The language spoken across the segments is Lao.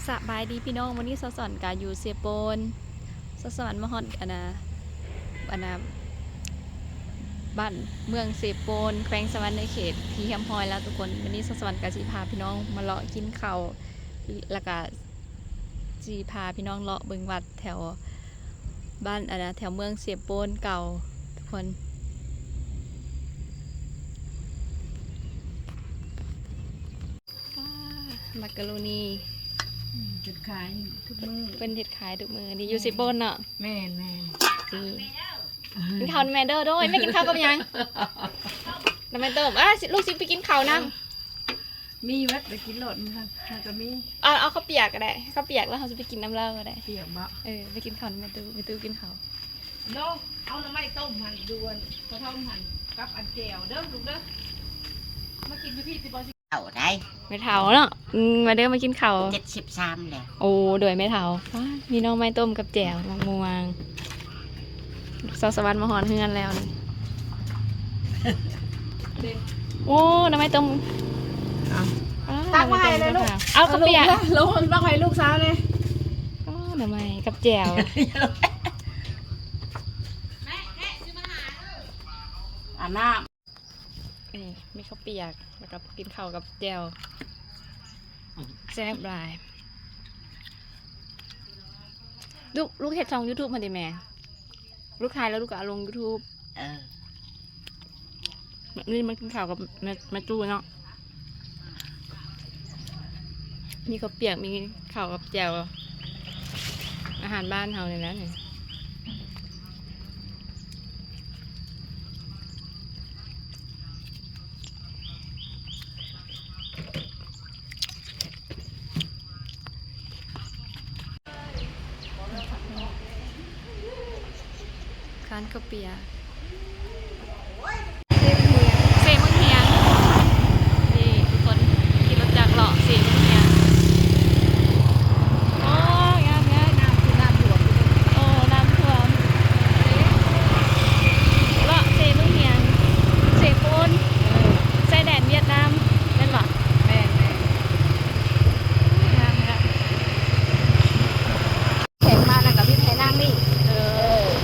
ສະບາຍດີພີ່ນ້ອງ, ມື້ນີ້ສາວສອນກະຢູ່ເຊໂປນ. ສາວສອນມາຮອດອັນນະ ອັນນະ ບ້ານເມືອງເຊໂປນ ແຂວງສະຫວັນນະເຂດ ທີ່ຮຽບຮ້ອຍແລ້ວທຸກຄົນ. ມື້ນີ້ສາວສະຫວັນກະຊິພາພີ່ນ້ອງມາເລາະກິນເຂົ້າ ແລ້ວກະຊິພາພີ່ນ້ອງເລາະເບິ່ງວັດແຖວ ບ້ານອັນນະ ແຖວເມືອງເຊໂປນເກົ່າທຸກຄົນ. ອາ ມັກກະໂຣນີ ອືມ ເຮັດຂາຍທຸກມື້ ເພິ່ນເຮັດຂາຍທຸກມື້ນີ້ ຢູ່ເຊໂປນເນາະ. ແມ່ນໆ ນີ້ ກິນເຂົ້ານຳແມ່ເດີ. ໂດຍ ແມ່ກິນເຂົ້າກັບຫຍັງ? ນ້ຳໄມ້ຕົ້ມ. ອາ ລູກຊິໄປກິນເຂົ້ານຳ. ມີເບິດ ໄປກິນໂລດ ມັນ ມັນກະມີ. ເອົາ ເອົາເຂົ້າປຽກກະໄດ້ ເຂົ້າປຽກແລ້ວເຮົາຊິໄປກິນນຳລາວກະໄດ້. ປຽກບໍ? ເອີ ໄປກິນເຂົ້ານຳແມ່ຕູ້ ແມ່ຕູ້ກິນເຂົ້າ. ໂລ ເອົາໜໍ່ໄມ້ຕົ້ມຫັ້ນດ່ວນ ກະເທີາຫັ້ນ ກັບອັນແຈ່ວເດີລູກເດີ. ມາກິນຢູ່ພີ້ຊິບໍ່? ເຖົ້າໃດ ແມ່ເຖົ້າເນາະ. ອືມ ມາເດີ ມາກິນເຂົ້າ. ເຈັດສິບສາມແລ້ວ. ໂອ້ ໂດຍ ແມ່ເຖົ້າ. ປ້າ ມີໜໍ່ໄມ້ຕົ້ມກັບແຈ່ວ ໝາກມ່ວງ. ສາວສະຫວັນມາຮອດເຮືອນແລ້ວນີ້. ໂອ້ ໜໍ່ໄມ້ຕົ້ມ. ເອົາ ປ້າ ຕັກມາໃຫ້ແດ່ລູກ. ເອົາເຂົ້າປຽກ ລົງຕັກໃຫ້ລູກສາວແດ່. ປ້າ ໜໍ່ໄມ້ກັບແຈ່ວ. ອາບນ້ຳ. ນີ້ ມີເຂົ້າປຽກ ແລ້ວກະກິນເຂົ້າກັບແຈ່ວ ອືມ ແຊບຫຼາຍ. ລູກ ລູກເຮັດຊ່ອງຢູທູບຫັ້ນຕິແມ່? ລູກຖ່າຍແລ້ວລູກກະເອົາລົງຢູທູບ. ເອີ ມື້ນີ້ມາກິນເຂົ້າກັບແມ່ ແມ່ຕູ້ເນາະ. ມີເຂົ້າປຽກ ມີເຂົ້າກັບແຈ່ວ ອາຫານບ້ານເຮົານີ້ແຫຼະນີ້. ຮ້ານເຂົ້າປຽກ ເຊເມືອງຮຽງ. ນີ້ທຸກຄົນ ຂີ່ລົດຈັກເລາະເຊເມືອງຮຽງ. ໂອ້ ງາມໆ ນ້ຳ ນ້ຳຖ້ວມ. ໂອ້ ນ້ຳຖ້ວມ. ເລາະເຊເມືອງຮຽງ ເຊໂປນ ເອີ ຊາຍແດນຫວຽດນາມ ແມ່ນບໍ່? ແມ່ນໆ. ງາມໆ. ແຂກມານັ້ນກະມີແຕ່ນັ່ງນີ້. ເອີ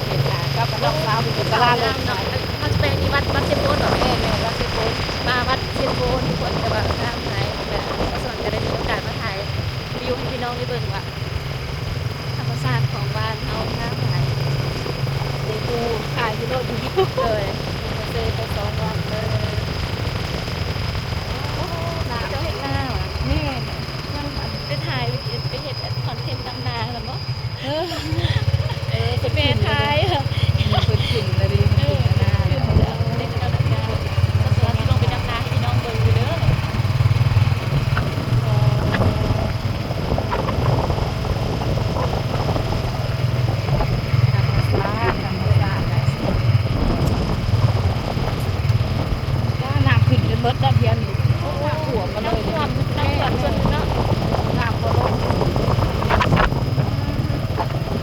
ເອີ ກັບນ້ອງສາວເພິ່ນກະລາລົດເນາະ. ເຮົາຊິໄປທີ່ວັດ ວັດເຊໂປນເນາະ. ແມ່ນໆ ວັດເຊໂປນ. ມາວັດເຊໂປນທຸກຄົນ ແຕ່ວ່າງາມຫຼາຍ. ແບບ ສາວສະຫວັນກະໄດ້ມີໂອກາດມາຖ່າຍວິວໃຫ້ພີ່ນ້ອງໄດ້ເບິ່ງວ່າ ທຳມະຊາດຂອງບ້ານເຮົາງາມຫຼາຍ. ເດກູ ຖ່າຍຢູ່ໂລດ. ໂດຍ ເຊີໄປສອງວັນເລີຍ. ໂອ້ ເຈົ້າເຮັດນາຫວາ? ແມ່ນ. ໄປຖ່າຍ ໄປເຮັດຄອນເທັນດຳນາຫັ້ນບໍ? ເອີ ເອີ ເພິ່ນຂຶ້ນແລ້ວເດ້ ເພິ່ນຂຶ້ນແລ້ວເດ້ ເອີ ເພິ່ນຂຶ້ນແລ້ວ. ດຳນາ ດຳນາ ສາວສະຫວັນຊິລົງໄປດຳນາໃຫ້ພີ່ນ້ອງເບິ່ງຢູ່ເດີ. ທຳມະຊາດ ທຳມະຊາດ. ນ້ຳຂຶ້ນຈົນເບິດແລ້ວ ດຽວນີ້ ໂອ້ ນ້ຳຖ້ວມ ນ້ຳຖ້ວມ ນ້ຳຖ້ວມຈົນເນາະ ນ້ຳບໍ່ລົງ.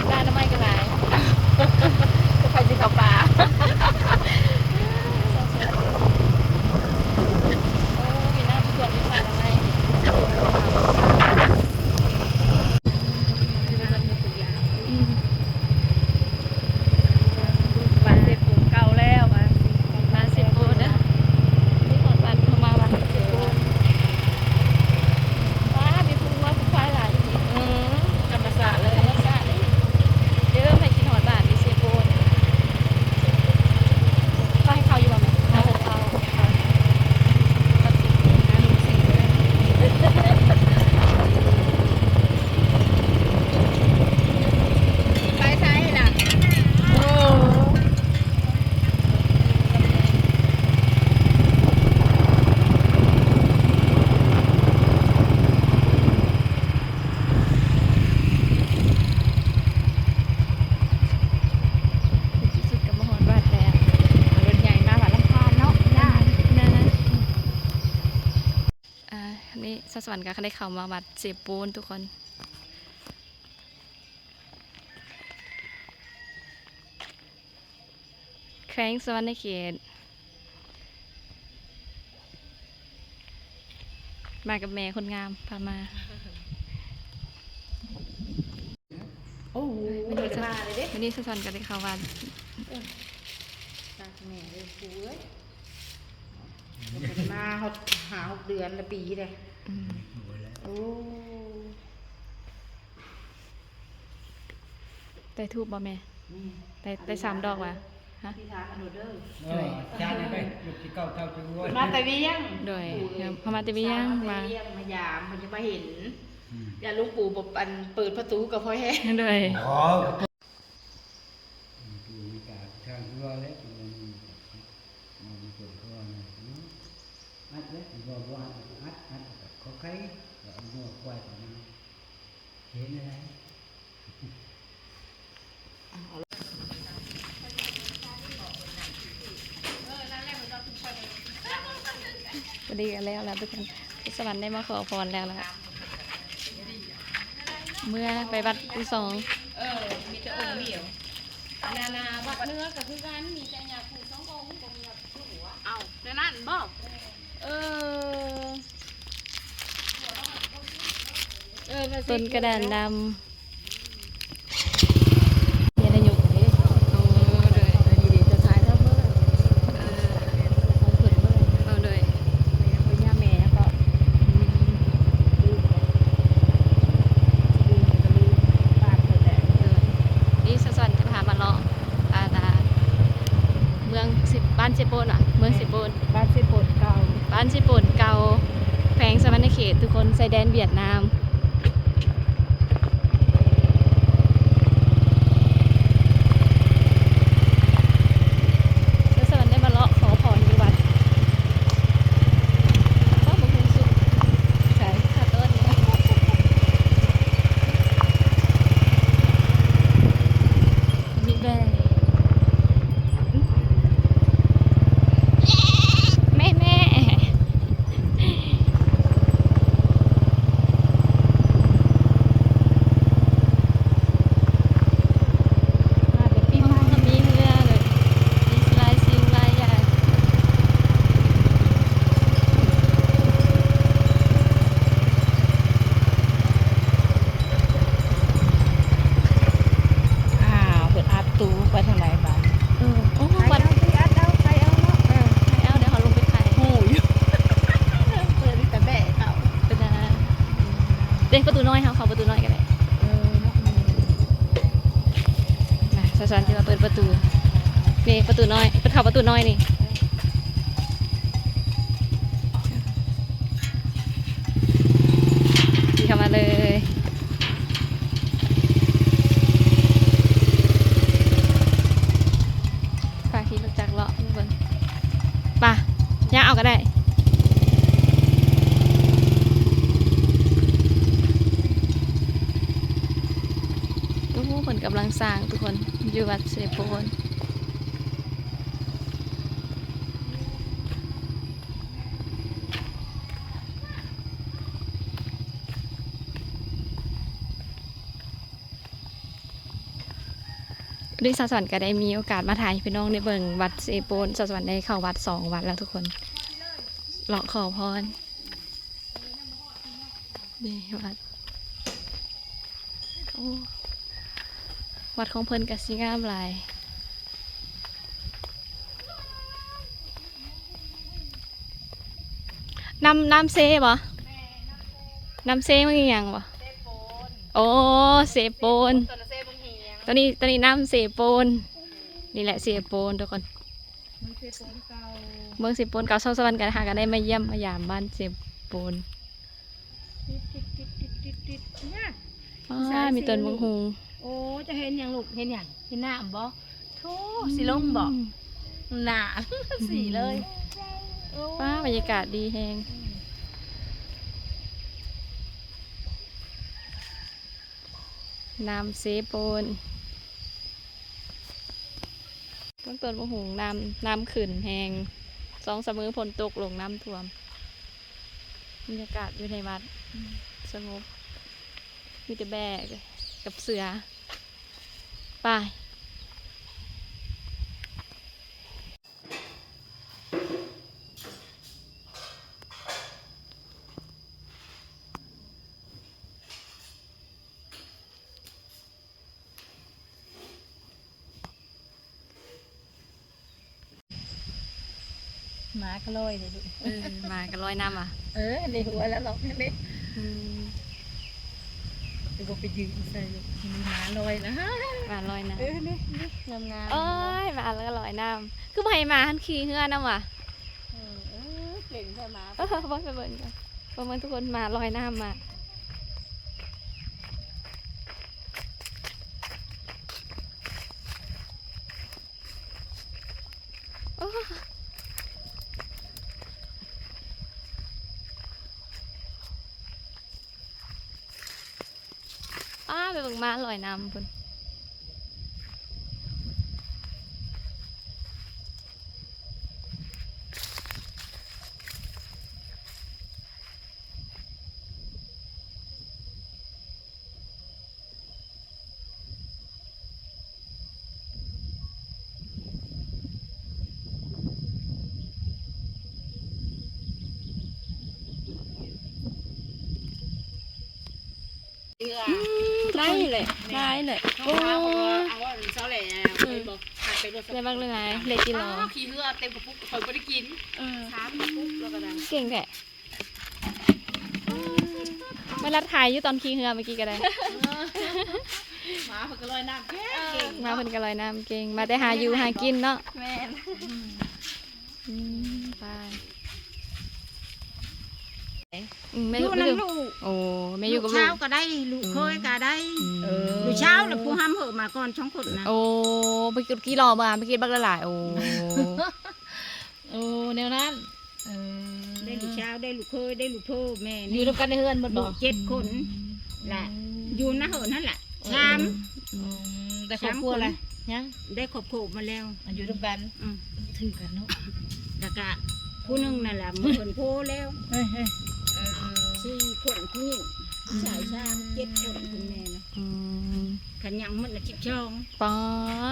ປາໜໍ່ໄມ້ກະຫຼາຍ ໃຜຊິເຂົ້າປ່າ. ໂອ້ ມີນ້ຳຖ້ວມ ມີປາໜໍ່ໄມ້. ອືມ ບ້ານເຊໂປນເກົ່າແລ້ວ ບ້ານເຊໂປນເດີ. ນີ້ຮອດບ້ານ ເຮົາມາບ້ານເຊໂປນ. ວ້າ ມີພູງົວພູຄວາຍຫຼາຍອີ່ຫຼີ. ອືມ ທຳມະຊາດເລີຍ ທຳມະຊາດເລີຍ. ເດີ ໃຜຄິດຮອດບ້ານຢູ່ເຊໂປນ ເຂົາໃຫ້ເຂົ້າຢູ່ບໍ່ແມ່? ເຂົ້າ ເຂົ້າ. ໄປໃສລະ? ໂອ້ ໃນທີ່ສຸດກະມາຮອດວັດແລ້ວ. ເອົາລົດໃຫຍ່ມາວັດລຳພານເນາະ. ນະ ນະ ນະ. ອ່າ ນີ້ສາວສະຫວັນກະໄດ້ເຂົ້າມາວັດເຊໂປນທຸກຄົນ. ແຂວງສະຫວັນນະເຂດ ມາກັບແມ່ຄົນງາມພາມາ. ມື້ນີ້ສາວສັນກໍໄດ້ເຂົ້າວັດ ເອີ ຕັກແມ່ເອີຍ ປູເອີຍ ບໍ່ໄດ້ມາຮອດຫ້າຫົກເດືອນລະ ປີເດ້ ອືມ ໂອ້ ໄດ້ທູບບໍ່ແມ່? ນີ້ ໄດ້ ໄດ້ສາມດອກຫວາ? ຮະ? ອະທິຖານເອົາໂລດເດີ ເອີ ສາທຸເດີ ລູກຊິເກົ້າເຕົ້າຊິອວຍ ມາແຕ່ວຽງ ໂດຍ ເຮົາມາແຕ່ວຽງ ມາ ມາແຕ່ວຽງ ມາຢາມ ເພິ່ນຈະມາເຫັນ ອືມ ຢ້ານຫຼວງປູ່ບໍ່ ອັນ ເປີດປະຕູກໍພໍແຮງ ໂດຍ ອືມ ປູ່ມີກາທາງທີ່ວ່າແຫຼະ ເປັນອັນນີ້ ເອົາມາເປີດເຂົາວ່າເນາະ ອັດແຫຼະ ບໍ່ ບໍ່ອັດ ອັດ ອັດ ອັດ ເຂົາໄຄ ແລ້ວເອົາງົວຄວາຍເຂົ້າມາ ເຫັນແນວໃດ? ພໍດີກໍແລ້ວລະທຸກຄົນ ສາວສັນໄດ້ມາຂໍພອນແລ້ວລະ ເມືອໄປວັດທີສອງ ເອີ ມີແຕ່ອົງດຽວ ອັນນັ້ນນະ ວັດເໜືອກໍຄືກັນ ມີແຕ່ຍາຄູສອງອົງ ບໍ່ມີ ເອົ້າ ແນວນັ້ນບໍ? ເອີ ເອີ ຕົ້ນກະດານດຳ ເຮັດໃຫ້ຍຸກເດ້ ໂອ້ ໂດຍ ດີໆ ຈະຖ່າຍທຳເບິ່ງ ເອີ ຂອງເພິ່ນເບິ່ງ ເອີ ໂດຍ ແມ່ຫຍັງເກາະ ອືມ ລືມ ລືມ ລືມ ບ້ານເພິ່ນແຫຼະ ໂດຍ ນີ້ສາວສັນຈະພາມາເລາະ ອ່າ ເມືອງເຊ ບ້ານເຊໂປນຫວາ? ເມືອງເຊໂປນ ບ້ານເຊໂປນເກົ່າ ບ້ານເຊໂປນເກົ່າ ແຂວງສະຫວັນນະເຂດ ທຸກຄົນ ຊາຍແດນຫວຽດນາມ. ສາວສັນໄດ້ມາເລາະຂໍພອນຢູ່ວັດ ບໍ່ ບໍ່ເຫັນສຸກ ໃສ ຂາຕົ້ນ ມີແບ ແມ່ ແມ່ ມາແຕ່ປີໃໝ່ ມີເຮືອເລີຍ ມີຫຼາຍສິ່ງຫຼາຍຢ່າງ. ອ້າວ ເພິ່ນອັດຕູໄປທາງໃດບາດນີ້? ເອີ ໂອ້ ໄຂເອົາ ໄຂເອົາ ໄຂເອົາເນາະ ເອີ ໄຂເອົາ ດຽວເຮົາລົງໄປໄຂ ຮູ້ຢູ່ ເພິ່ນມີແຕ່ແບະເຂົ້າ ເປັນຫຍັງ? ເດ້ ປະຕູນ້ອຍ ເຮົາເຂົ້າປະຕູນ້ອຍກໍໄດ້ ເອີ ເນາະ ແມ່ນ ມາ ສາວສັນຊິມາເປີດປະຕູ ນີ້ປະຕູນ້ອຍ ເພິ່ນເຂົ້າປະຕູນ້ອຍນີ້. ຂີ່ເຂົ້າມາເລີຍ ພາຂີ່ລົດຈັກເລາະເບິ່ງ ໄປ ຍ່າງເອົາກໍໄດ້ ໂອ້ ເພິ່ນກຳລັງສ້າງທຸກຄົນ ຢູ່ວັດເຊໂປນ. ໂດຍສາວສັນກໍໄດ້ມີໂອກາດມາຖ່າຍໃຫ້ພີ່ນ້ອງໄດ້ເບິ່ງວັດເຊໂປນ ສາວສັນໄດ້ເຂົ້າວັດສອງວັດແລ້ວທຸກຄົນ ເລາະຂໍພອນ ນີ້ວັດ ໂອ້ ວັດຂອງເພິ່ນກໍຊິງາມຫຼາຍ ນ້ຳ ນ້ຳເຊບໍ? ນ້ຳເຊມັນອີຫຍັງບໍ? ໂອ້ ເຊໂປນ ໂຕນີ້ ໂຕນີ້ນ້ຳເຊໂປນ ນີ້ແຫຼະເຊໂປນທຸກຄົນ ເມືອງເຊໂປນເກົ່າ ເມືອງເຊໂປນເກົ່າ ສາວສັນກໍຫາກໍໄດ້ມາຢ້ຽມມາຢາມບ້ານເຊໂປນ ຕິດໆໆໆໆ ນີ້ ວ້າ ມີຕົ້ນບັກຫຸ່ງ ໂອ້ ຈະເຫັນຫຍັງລູກ ເຫັນຫຍັງ ເຫັນນ້ຳບໍ່? ໂທ້ ອືມ ຊິລົງບໍ່? ໜ້າ ສີເລີຍ ໂອ້ ວ້າ ບັນຍາກາດດີແຮງ ອືມ ນ້ຳເຊໂປນ ເບິ່ງຕົ້ນບັກຫຸ່ງ ນ້ຳ ນ້ຳຂຶ້ນແຮງ ສອງສາມມື້ຝົນຕົກລົງ ນ້ຳຖ້ວມ ບັນຍາກາດຢູ່ໃນວັດ ອືມ ສະຫງົບ ມີແຕ່ແບ້ກັບເສືອ ໄປ. ເ ໝາກໍລອຍເດ້ລູກ. ເອີ ໝາກໍລອຍນ້ຳຫວາ? ເອີ ໃນຫົວລະລອກນັ້ນເດ້. ອືມ ແຕ່ບໍ່ໄປຢືນໃສ່ລູກ. ໝາລອຍນະ ໝາລອຍນ້ຳ. ເອີ ນີ້ ນີ້ ງາມໆ. ໂອ້ຍ ໝາລອຍນ້ຳ. ຄືບໍ່ໃຫ້ໝາຫັ້ນຂີ່ເຮືອນຳຫວາ? ເອີ ເອີ ເກັ່ງແທ້ໝາ. ເອີ ເບິ່ງ ໄປເບິ່ງກ່ອນ. ເບິ່ງ ເບິ່ງທຸກຄົນ ໝາລອຍນ້ຳມາ. ໂອ້ ອ້າ ໄປເບິ່ງໝາລອຍນ້ຳພຸ້ນ. ອືມ ໄດ້ແຫຼະ ໄດ້ແຫຼະ. ໂອ້ ໄດ້ບັກຫຼາຍໆ ໄດ້ກິໂລ. ຂີ່ເຮືອເຕັມກະປຸກ ຂ້ອຍບໍ່ໄດ້ກິນ. ເອີ ສາມກະປຸກແລ້ວກໍໄດ້ ເກັ່ງແທ້. ມາລັດຖ່າຍຢູ່ຕອນຂີ່ເຮືອເມື່ອກີ້ກໍໄດ້. ໝາເພິ່ນກໍລອຍນ້ຳເກັ່ງ ໝາເພິ່ນກໍລອຍນ້ຳເກັ່ງ ມາແຕ່ຫາຢູ່ຫາກິນເນາະ. ແມ່ນ. ອືມ ໄປ ອືມ ແມ່ຢູ່ນຳລູກ. ໂອ້ ແມ່ຢູ່ກັບລູກ ລູກສາວກໍໄດ້ ລູກເຂີຍກໍໄດ້. ອືມ ເອີ ລູກສາວລະຜູ້ຮ່ຳເຫີມາກ່ອນສອງຄົນນະ. ໂອ້ ໄປກິນກີ້ລໍມາ ໄປກິນບັກຫຼາຍໆ. ໂອ້ ໂອ້ ແນວນັ້ນ. ເອີ ໄດ້ລູກສາວ ໄດ້ລູກເຂີຍ ໄດ້ລູກເຂີຍແມ່ນີ້ ຢູ່ນຳກັນໃນເຮືອນໝົດບໍ? ເຈັດຄົນ. ອືມ ລະ ອືມ ຢູ່ນະເຫີນຫັ້ນລະ ເອີ ສາມ. ອືມ ໄດ້ຄອບຄົວລະ? ຍັງ ໄດ້ຄອບຄົວມາແລ້ວ. ອັນຢູ່ນຳກັນ. ອືມ ຖືກກັນເນາະ. ລະກະຜູ້ໜຶ່ງນັ້ນລະ ເພິ່ນໂພແລ້ວ. ເອີ ເອີ ສີ່ຄົນຜູ້ຍິງ ຜູ້ຊາຍສາມ ເຈັດຄົນ ຄຸນແມ່ນະ. ອືມ ຄັນຍັງໝົດລະສິບສອງ. ປາ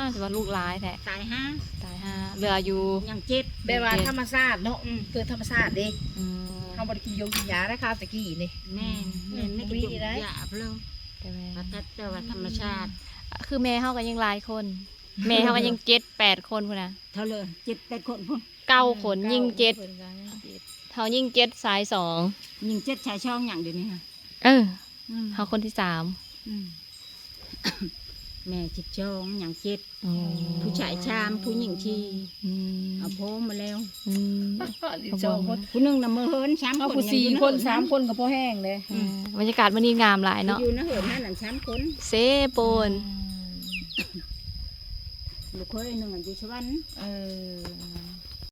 ດ ຖືວ່າລູກຫຼາຍແທ້. ຕາຍຫ້າ ຕາຍຫ້າ ເຫຼືອຢູ່ຍັງເຈັດ. ແບບວ່າທຳມະຊາດເນາະ. ອືມ ເກີດທຳມະຊາດເດ້. ອືມ ເຮົາບໍ່ໄດ້ກິນຢົງກິນຢາໄດ້ຄາວແຕ່ກີ້ນີ້. ແມ່ນ ແມ່ນ ໄດ້ກິນຢົງກິນຢາເພິ່ນ. ແຕ່ວ່າ ແຕ່ວ່າທຳມະຊາດ. ຄືແມ່ເຮົາກໍຍັງຫຼາຍຄົນ ແມ່ເຮົາກໍຍັງເຈັດແປດຄົນພຸ້ນນະ. ເທົ່າເລີຍ ເຈັດແປດຄົນພຸ້ນ. ເກົ້າຄົນ ຍິງເຈັດ ເຮົາຍິງເຈັດ ຊາຍສອງ. ຍິງເຈັດ ຊາຍສອງ ຍັງດຽວນີ້. ເອີ ອືມ ເຮົາຄົນທີສາມ. ອືມ ແມ່ສິບສອງ ຍັງເຈັດ. ໂອ້ ຜູ້ຊາຍສາມ ຜູ້ຍິງສີ່. ອືມ ເອົາໂພມາແລ້ວ. ອືມ ສິບສອງຄົນ ຜູ້ໜຶ່ງນະມື້ເຮືອນສາມຄົນ ຜູ້ສີ່ຄົນ ສາມຄົນກໍພໍແຮງເດ້. ອືມ ບັນຍາກາດມື້ນີ້ງາມຫຼາຍເນາະ ຢູ່ໃນເຮືອນຫັ້ນສາມຄົນ ເຊໂປນ. ອືມ ລູກເຂີຍໜຶ່ງຢູ່ສະຫວັນ. ເອີ